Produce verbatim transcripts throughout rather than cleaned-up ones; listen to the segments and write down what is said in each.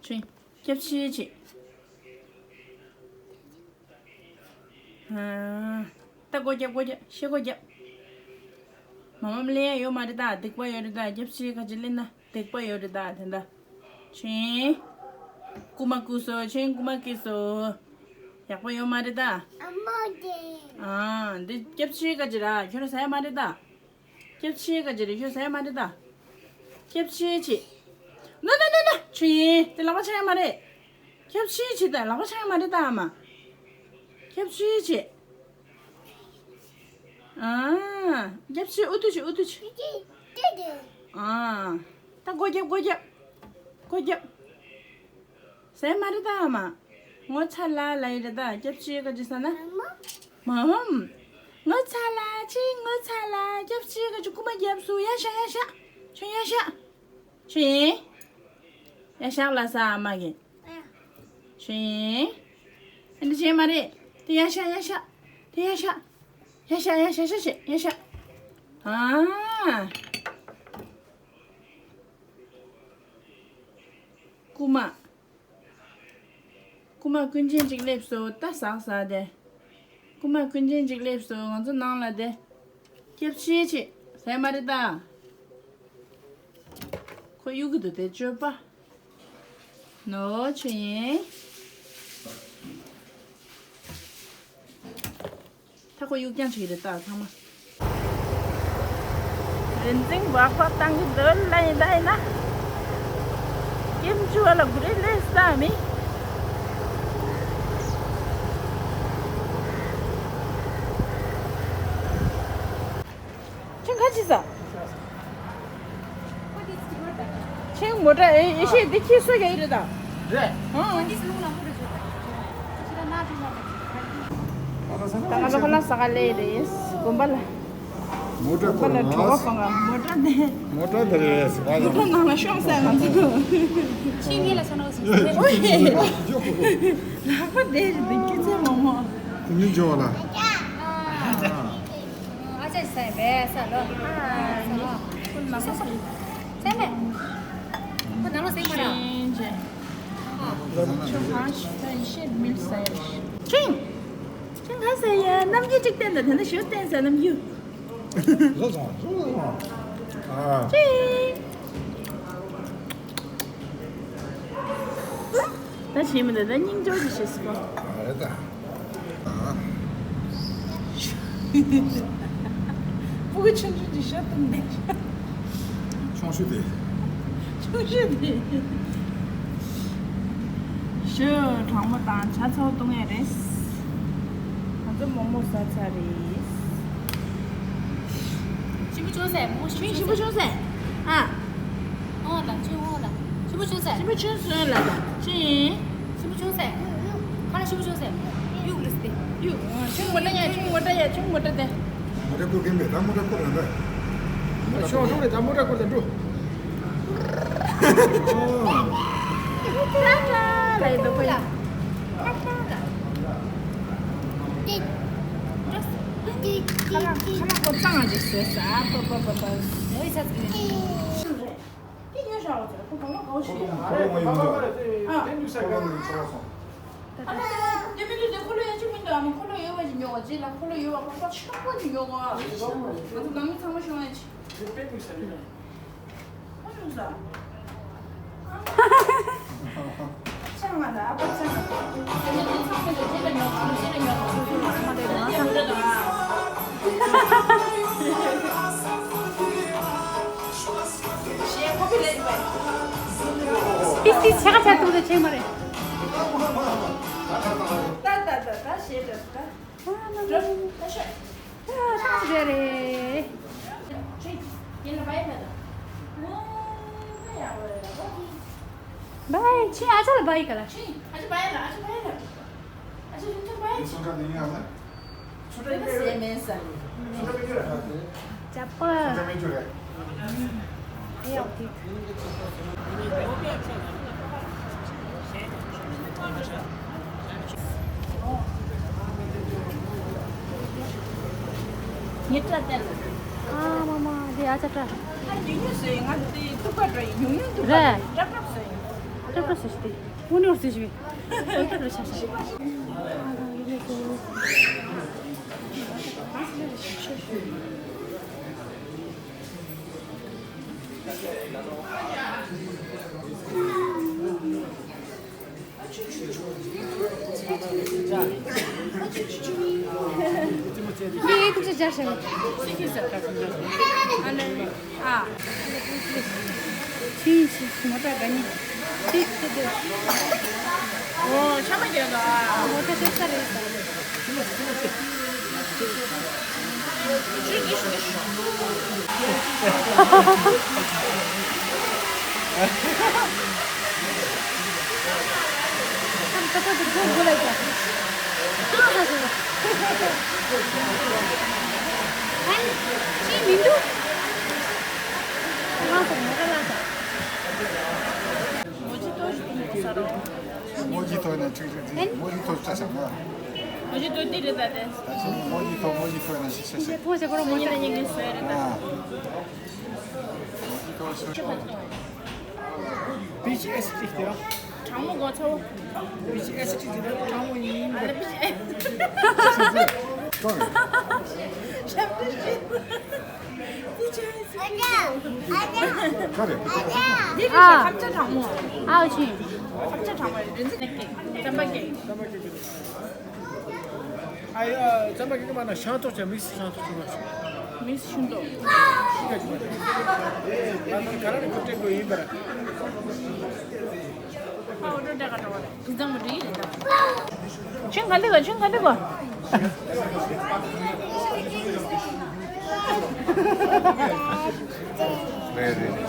ཆུ། སྐྱབས་ཆེ་ཆེ། ཨ། ད་སྒོ་རྒྱབ་སྒོ་རྒྱབ་ཤེལ་སྒོ་རྒྱབ། མ་མམ་ལེན་ཡ་ཡོད་མ་རེད་ད། སྡིག་པ་ཡོད་རེད་ད། སྐྱབས་ཆེ་ཁ་ཅིག་ལེན་ན་སྡིག་པ་ཡོད་རེད་ད་དེ་འདྲ། ཆེན། རྐུ་མ་རྐུས་སོ། ཆེན་རྐུ་མ་རྐུས་སོ། ཡག་པོ་ཡོད་མ་རེད་ད། ཨ་མ་དེ། ཨ། འདི་སྐྱབས་ཆེ་ཁ་ཅིག་ར་ཁྱོད་ར་ཟ་ཡ་མ་རེད་ད། སྐྱབས་ཆེ་ག་ཅི་རེད་ཤོད་ཟེར་མ་རེད་ད། སྐྱབས་ཆེ་ཆེ། ན་ན་ན་ན་ཆུ་ཡིན་དེ་ལག་པ་འཆང་ཡ་མ་རེད། སྐྱབས་ཆེ་ཆེ་དང་ལག་པ་འཆང་ཡ་མ་རེད་ད་ཨ་མ། སྐྱབས་ཆེ་ཆེ། ཨ། སྐྱབས་ཆེ་ཨུ་ཐུ་ཆེ་ཨུ་ཐུ་ཆེ། ཨ། ད་སྒོ་རྒྱབ་སྒོ་རྒྱབ། སྒོ་རྒྱབ། ཟེར་མ་རེད་ད་ཨ་མ། ངོ་ཚ་ལ་ལ་ཡི་རེད་ད་སྐྱབས་ཆེ་ག་ཅི་ཟེར་ན། མ་འོང་། ངོ་ཚ་ལ་ཆེ་ངོ་ཚ་ལ་སྐྱབས་ཆེ་ག་ཅི་རྐུ་མ་རྒྱབ་སུ་ཡ་ཤ་ཡ་ཤ། ཆུ་ཡ་ཤ། ཆུ་ཡིན། ཡ་ཤ་ལ་ས་ཨ་མ་གི། ཆུ་ཡིན། ཨ་འདི་བྱེད་མ་རེད། དེ་ཡ་ཤ་ཡ་ཤ། དེ་ཡ་ཤ། ཡ་ཤ་ཡ་ཤ་ཤ་ཤ་ཡ་ཤ། ཨ། རྐུ་མ། རྐུ་མ་ཀུན་མཁྱེན་གཅིག་སླེབས་སོ་ད་ཟག་ཟག་དེ། རྐུ་མ་ཀུན་མཁྱེན་གཅིག་སླེབས་སོ་ང་ཚོ་ནང་ལ་དེ། སྐྱབས་ཆེ་ཆེ་ཟེར་མ་རེད་ད། ཁོ་གཡུག་གི་འདུག་དེ་སྤྱོད་པ། ནོ་ཆུ་ཡིན། ད་ཁོ་གཡུག་རྐྱང་བྱེད་ཀྱི་རེད་ད་ཚང་མ། རིན་འཛིན་སྦག་སྦག་བཏང་གི་འདུག་ལ་ཡིན་ད་ཡིན་ན། ཀེམ་ཅུ་བ་ལ་གུ་རེ་ལས་ས་མི། ཁྱེད་ཁ་ཅི་ཟ། ཁྱེད་མོ་ཊ་ཨེ་ཨེ་ཤེས་འདི་ཁྱི་སོ་ཡ་ཡི་རེད་ད། རེད། ཨང་། ད་ང་ཚོ་ཁོ་ན་ས་ག་ལེ་རེད་དགོན་པ་ལ། མོ་ཊ་དགོན་པ་ལ་བྲོ་བ་སྤང་ག་མོ་ཊ་དེ། མོ་ཊ་དེ་རེད་ཟེར་བ། མོ་ཊ་ནང་ལ་ཤོང་ས་ང་ཚོ། ཁྱི་ངེད་ལ་ས་ན་བ་སུ་ཟེར། ལག་པ་དེ་རེད་འདི་སྐྱིད་ཚད་མོག་མོག་དེ་མིན་འཇོག་ལ། ཨ་ཅག་ཟེར་བས་ས་ལོ། ཨ་ནི་ཁུལ་མ་ས་ས་ས་མེད། ཁོ་ནང་ལ་ཟེར་མ་ར། ཁྱིང་། ཁྱིང་ག་ཟེར་ཡ་རྣམ་འགྱུར་གཅིག་བསྟན་ད་དེ་འདྲ་ཞུ་བསྟན་ས་རྣམ་འགྱུར། བཟོ་སོང་བཟོ་སོང་། ཨ། ཁྱིང་། ད་བྱེད་མི་འདུག་ད་སྙིང་ཅོག་ཅིག་བྱེད་སྲིད་པ། ཨ་རེད་ད། ཨ། སྤུ་གུ་ཆུང་ཆུང་ཅིག་ཤ་བཏུང་ནས། ཆུང་ཤོས་དེ། ཆུང་ཤོས་དེ། ཞོ་གྲང་མོ་དང་ཇ་ཚ་པོ་བཏུང་ཡས་རེད། ང་ཚོ་མོག་མོག་ཟ་ཚར་རེད། ཞིམ་པོ་བྱུང་ཟེར་མོག་མོག་ཞིམ་པོ་བྱུང་ཟེར། ཨ། ཨོ་ལ་ཆུ་ཨོ་ལ་ཞིམ་པོ་བྱུང་ཟེར། ཞིམ་པོ་བྱུང་ཟེར་ལ་ཆུ་ཡིན། ཞིམ་པོ་བྱུང་ཟེར། ཁ་ལ་ཞིམ་པོ་བྱུང་ཟེར། གཡུག་རེད་ཟེར། གཡུག་ཆུ་མོ་ཊ་ཡ་ཆུ་མོ་ཊ་ཡ་ཆུ་མོ་ཊ་དེ། མོ་ཊ་བསྐུར་མཁན་མེད་ད་མོ་ཊ་བསྐུར་རན་པས། མོ་ཊ་ཆུ་བསྐུར་རེད་ད་མོ་ཊ་བསྐུར་ད་འགྲོ། ཁ་ལག་ཁ་ལག་གོ་ཚང་ཨ་ཅེ་ཟེར་ས་ཨ་པ་པ་པ་པ། ཨེ་ཆ་ཚིག་རེད། དེ་ཉོ་བཞག་འོ་ཚེ་ཁོ་གང་ལ་གང་ཤེས་ཡོད་མ་རེད། ཨ། དེ་མི་འདུག་དེ་ཁོ་ལོ་ཡ་ཅིག་མི་འདུག་ཨ་མ་ཁོ་ལོ་ཡོད་པ་ཅིག་ཉོ་བ་རྗེས་ལ་ཁོ་ལོ་ཡོད་པ་ཁོ་པ་ཆོག་པ་ཅིག་ཉོ་བ། ང་ཚོ་ནང་མི་ཚང་མ་ཤོང་ཡ་ཅིག་ཁོ་ཤོང་ས། ཅང་ང་ལ་ཨ་ཕ་ཅང་ང་ལ། ཏིག་ཏིག་ཆེ་ག་ཆ་ཏུ་ཏུ་ཆེ་མ་རེད། ད་ད་ད་ད་ཞེས་ད་ད། ཨ་ན་ན་ད་ཤ། ཨ་ཤ་རེ་རེ། ཡིན་ལ་བའི་ད་ད། བའི་ཆི་ཨ་ཅག་ལ་བའི་ག་ལ། ཆི་ཨ་ཅག་བའི་ལ་ཨ་ཅག་བའི་ལ། ཨ་ཅག་ཡིན་ད་བའི་ཆི། ཅག་པ། ཉི་ཏྲ་ཏན། ཨ་མ་མ་དེ་ཨ་ཅག་ཏྲ། ཨ་ཉུང་ཉུང་བཟོས་ཡིན་ང་དེ་ཐུག་པ་འགྲོ་ཡིན་ཉུང་ཉུང་ཐུག་པ་རེད། འགྲོ་ཡིན་ཏྲ་ཏྲ་བཟོས་ཡིན། ཀ་ས་ཞིག་དེ། ཀུན་ནོར་ཟེར་ཞིག་བས། ཡེ་ཡེ་ཏུ་ཅི་ཇར་ཤ་ཨ་ལེ། ཨ། ཕྱིན་ཕྱིན་མོ་ཊ་ག་ནི། ཕྱིན་ཕྱིན་ཏུ། ཨོ་ཤ་མ་རྒྱག་ག་མོ་ཊ་ཤ་ས་རེད་ས། མོ་ཇི་ཐོ་ན་ཁྲིག་ཁྲིག་ཁྲིག་མོ་ཇི་ཐོ་ཆ་ཆ་ན། མོ་ཇི་ཐོ་དེ་རེད་ད་དེ། ད་ཆ་ནི་མོ་ཇི་ཐོ་མོ་ཇི་ཐོ་ན་ཤི་ཤི་ཤི། ཐོ་ཆ་ཁོ་ར་མོ་ཇི་ཐོ་ཉིན་ཉིན་གི་སོ་རེད་ད། ཨ། མོ་ཇི་ཐོ་སོ། པི་ཆི་ཨེ་སི་ཊི་དེ་ར། གྲང་མོ་གོ་ཚོ། པི་ཆི་ཨེ་སི་ཊི་དེ་ར་གྲང་མོ་ཡིན་པ། ཨ་ལ་པི་ཆི་ཨེ་སི་ཊི། ཤ་པི་ཆི། ཨ་ཅག་ཨ་ཅག་ཨ་ཅག་འདི་རེད་ཤག་ཁབ་ཆ་གྲང་མོ། ཨའོ་ཆི། ཁབ་ཆ་གྲང་མོ་རེད། རིན་ཆེན་ནས་ཀྱེ་རྩམ་པ་ཀྱེ། ཨ་ཡ་རྩམ་པ་ཀྱེ་གི་མ་ན་ཤང་ཏོག་ཅན་མིག་སི་ཤང་ཏོག་ཅན་མ་ཤང་། མིག་སི་ཤུན་ཏོག་ཤི་ཁ་ཅི་མ་རེད། ཨ་ནི་ག་ར་ནི་ཁོ་སྤྲད་དགོས་ཡིན་པ་རེད། ཁ་འོ་འགྲོ་འདྲ་ག་འགྲོ་བ་རེད། དེ་ཚང་མ་འགྲིག་རེད་ད། ཆུང་ག་འདི་གོ་ཆུང་ག་འདི་གོ། རེད་རེད་རེད།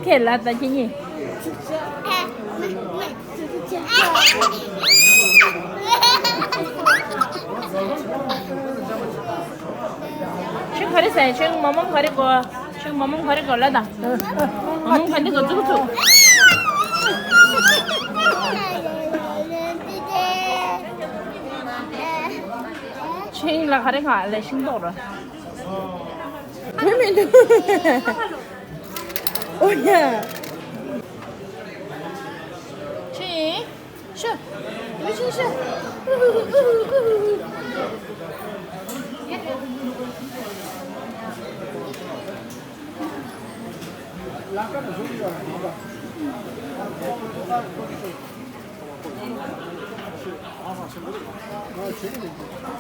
ཁྱེད་ལ་ད་ཁྱེད་གཉིས། ཆུང་ག་རེ་ཟ་ཡ། ཆུང་མོ་མོ་ག་རེ་གོ། ཆུང་མོ་མོ་ག་རེ་གོ་ལ་ད། མོ་མོ་ག་འདི་གོ་ཙུག་ཙུག་ཆིང་ལ་ག་རེ་ག་ལས་ཤིང་ཏོག་ར། བུད་མེད་འདུག་ཨོ་ཡ། ཆིང་། ཤུ། བུད་ཆིང་ཤུ།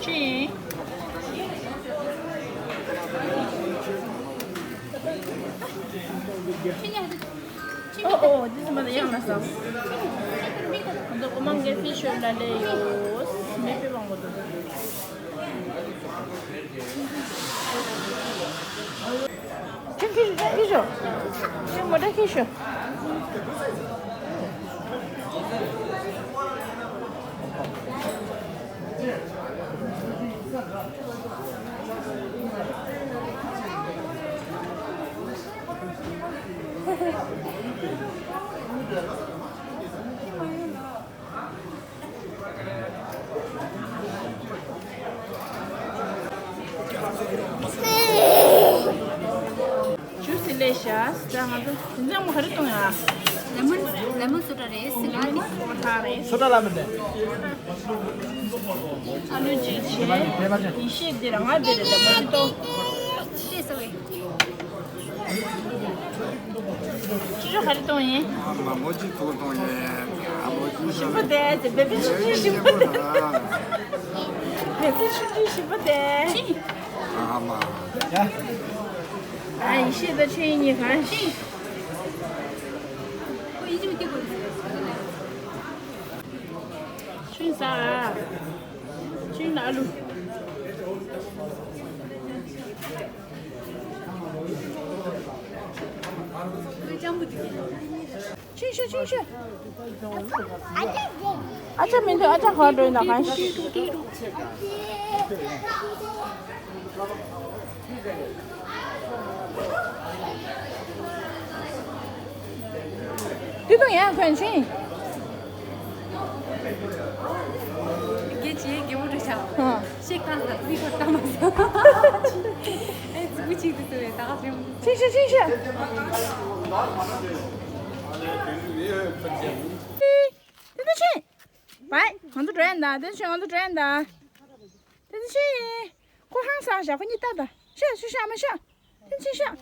ཆིང་། ཨོ་ཨོ། འདི་ཚོ་མ་ད་ཡང་ན་ས། འདི་ཀོ་མང་གེ་ཕི་ཤོར་ལ་ལེ་ཡོ། མེ་པེ་བང་གོ་དོ། ཁྱོད་ཁྱོད་ཁྱོད་ཁྱོད་ཁྱོད་མོ་ཊ་ཁྱོད་ཤོག་ཇུས་སི་ལས་ཤ་ས་ང་ཚོ་དེ་ཚང་མ་ག་རེ་གཏོང་ཡ། ལེ་མོན་ལེ་མོན་སོ་ཌ་རེད་ཟེར་ལེ་མོན་སོ་ཌ་རེད། སོ་ཌ་ལ་མི་འདྲ། ཨ་ལུ་གཅིག་བྱས། ཡེ་ཤེས་འདི་རང་ང་འདི་རེད་ད་མ་ཅི་ཏོ། ཤེས་སོ་བས། ཅི་ཅོ་ག་རེ་གཏོང་ཡིན། ཨ་མ་མོ་ཅི་ཐུག་གཏོང་ཡིན། ཨ་མོ་ཅི་ཞིམ་པོ་དེ་ཟེར། བེ་བི་ཆུང་ཆུང་ཞིམ་པོ་དེ། བེ་བི་ཆུང་ཆུང་ཞིམ་པོ་དེ། ཨ་མ། ཨ་ཡེ་ཤེས་དང་ཆོས་དབྱིངས་གཉིས་གང་ཞིག་ཆུན་ཟ། ཆུན་ལ་ཨ་ལུ། ཆུན་ཤོ་ཆུན་ཤོ། ཨ་ཅག་མི་འདུག་ཨ་ཅག་ག་པར་འགྲོ་ཡིན་ན་གང་ཤི། དུས་ཐུང་ཡང་ཁོན་ཆིན། རྒྱལ་སྤྱིའི་རྒྱལ་པོ་འདྲ་ཆགས། ཧ། ཤེས་ཁང་ས་ཚིག་ཁོ་ལྟ་མ་སོང་། ཨེ་ཙི་གུ་ཅིག་ཏུ་ཟེར་བའི་ད་ག་ཚོད་མོ། ཆིང་ཤོ་ཆིང་ཤོ། དེ་ནི་ཆིང་། བའི་ང་ཚོ་འགྲོ་ཡིན་ད། དེ་ནི་ཆིང་ང་ཚོ་འགྲོ་ཡིན་ད། དེ་ནི་ཆིང་། ཁོ་ཧང་སང་ཤག་ཁོ་གཉིས་ལྟ་ད། ཤོག་ཤོག་ཤོག་མ་ཤོག་དེ་ནི་ཆིང་ཤོག་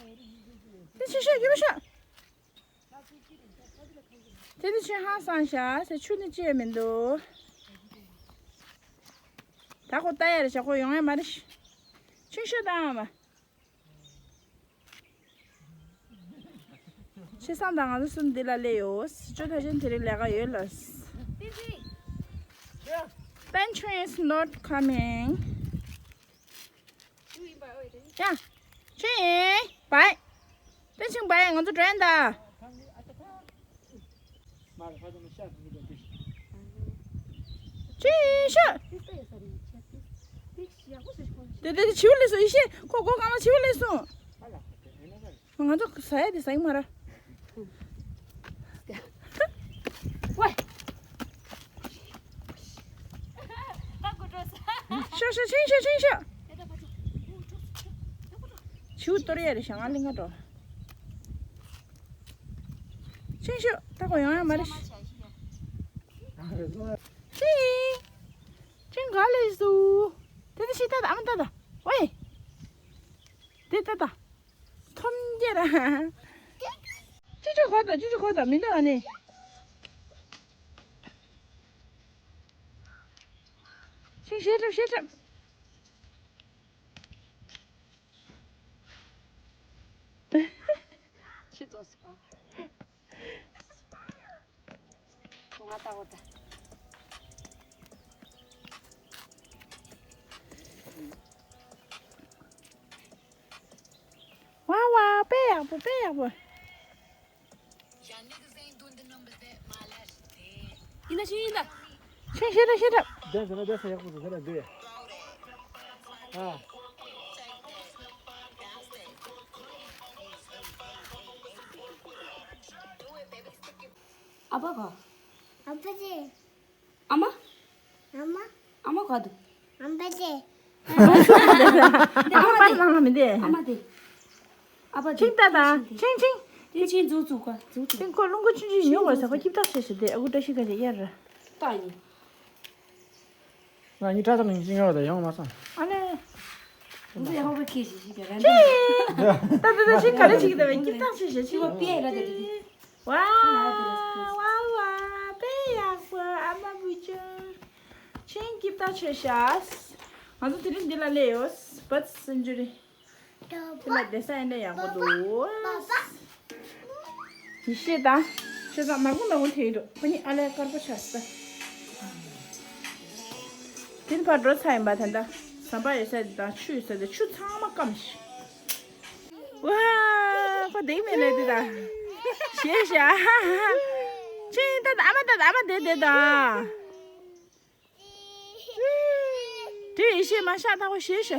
དེ་ནི་ཆིང་ཤོག་རྒྱལ་པོ་ཤོག་དེ་དུས་ཆུ་ཧང་སང་ཤག་ཟེར། ཆུ་ནི་ཅི་ཡང་མི་འདུག་ད་ཁོ་ལྟ་ཡ་རེད་ཤག་ཁོ་ཡོང་ཡ་མ་རེད་ཤག་ཆུང་ཤོས་དང་ཨ་མ། ཆེ་སང་དང་ང་ཚོ་གསུམ་འདི་ལ་སླེབས་ཡོད། ཅོ་ཐ་ཅན་དེ་རིང་ལས་ཀ་ཡོད་ལ། Benjamin is not coming. ཡ། ཆིང་བའི། ཏན་ཆིང་བའི་ང་ཚོ་འགྲོ་ཡིན་ད། ཆིང་ཤོ། དེ་དེ་དེ་བྱིའུ་སླེབས་སོང་། ཡེ་ཤེས་ཁོ་སྒོ་གང་ལ་བྱིའུ་སླེབས་སོང་། ང་ཚོ་ཟ་ཡ་དེ་ཟ་གི་མ་ར། ཝེ། ཤོ་ཤོ་ཆིང་ཤོ་ཆིང་ཤོ། བྱིའུ་གཏོར་ཡ་རེད་ཤག་ང་གླིང་ག་འགྲོ། ཆིང་ཤོ་ད་ཁོ་ཡོང་ཡ་མ་རེད། ཆིང་། ཆིང་ག་ལེ་སུ། དེ་དེ་ཤི་ད་ད་ཨ་མ་ད་ད། ཝེ། དེ་ད་ད། ཐོམ་རྒྱ་ར། ཅི་ཅི་གོ་ད་ཅི་ཅི་གོ་ད་མི་འདུག་ཨ་ནི། ཤེས་ཤེས་ཁྲབ་ཤེས་ཁྲབ། ཤི་ཙོ་སི་པ། ང་ལྟ་བུ་ད། ཝ་ཝ་དཔེ་ཡག་པོ་དཔེ་ཡག་པོ། ཡིན་ད་ཤི་ཡིན་ད། ཤི་ཤི་ད་ཤི་ད། བསྡད་ཟེར་ན་བསྡད་ས་ཡག་པོ་འདུག་ཟེར་ན་འདུག་ཡ། ཨ། ཨ་ཕ་ག་ཨ་ཕ་ཅེ། ཨ་མ། ཨ་མ། ཨ་མ་ག་འདུག་ཨ་ཕ་ཅེ། ཨ་མ་པ་ལང་ལ་མི་འདེ། ཨ་མ་དེ། ཨ་ཕ་དེ། ཆིང་ཏ་ཏ། ཆིང་ཆིང་། དེ་ཆིང་འཛུགས་འཛུགས་ག་འཛུགས་འཛུགས། ཆིང་ཁོ་རླུང་གི་ཆུང་ཆུང་ཉོ་བ་ས་ཁོ་སྐྱིབ་ཐག་ཆད་ཤི་དེ་ཨ་ཁུ་བཀྲ་ཤིས་ཁ་ཆེ་ཡར་ར། ཏ་ཡིན། ང་གཉིས་ཁྲ་ཐག་ཉིན་གཅིག་ཉོ་བ་དང་ཡོང་མ་སོང་། ཨ་ལེ། འདི་ཡག་པོ་ཁྱེད་ཞིག་ཞིག་ག་རེ་འདྲ། ད་ད་ད་ཆིང་ག་རེ་བྱེད་ཀྱི་འདུག་སྐྱིབ་ཐག་ཆད་ཤི་ཆིང་། ཅི་བ་པེ་ར་དེ་རེད། ཝ་ཝ་ཝ་དཔེ་ཡག་པོ་ཨ་མ་བུ་ཆུང་། ཆིང་སྐྱིབ་ཐག་ཆད་ཤག་ང་ཚོ་དེ་རིང་འདི་ལ་སླེབས་ཡོད། བར་སེན་ཅུ་རི། དེ་ལ་བསྡད་ས་ཡིན་ན་ཡག་པོ་འདུག་ཡེ་ཤེས་དང་། ཆེ་ཚང་ནག་པོ་ནག་པོ་དེ་ཡིན་འདུག་ཁོ་གཉིས་ཨ་ལས་དཀར་པོ་ཆགས་སོང་། དེ་ནི་ཕར་འགྲོ་ཚར་ཡིན་པ་ད་ལྟ། ཟམ་པ་ཡོད་ས་དེ་དང་ཆུ་ཡོད་ས་དེ་ཆུ་ཚང་མ་སྐམ་ཤག་ཝ། ཁོ་བསྡད་མེད་ལས་དེ་དང་། ཞེས་ཤག་ཆིང་ད་ད་ཨ་མ་ད་ད་ཨ་མ་དེ་དེ་དང་། དེ་ཡེ་ཤེས་མ་ཤག་ད་ཁོ་ཞེས་ཤག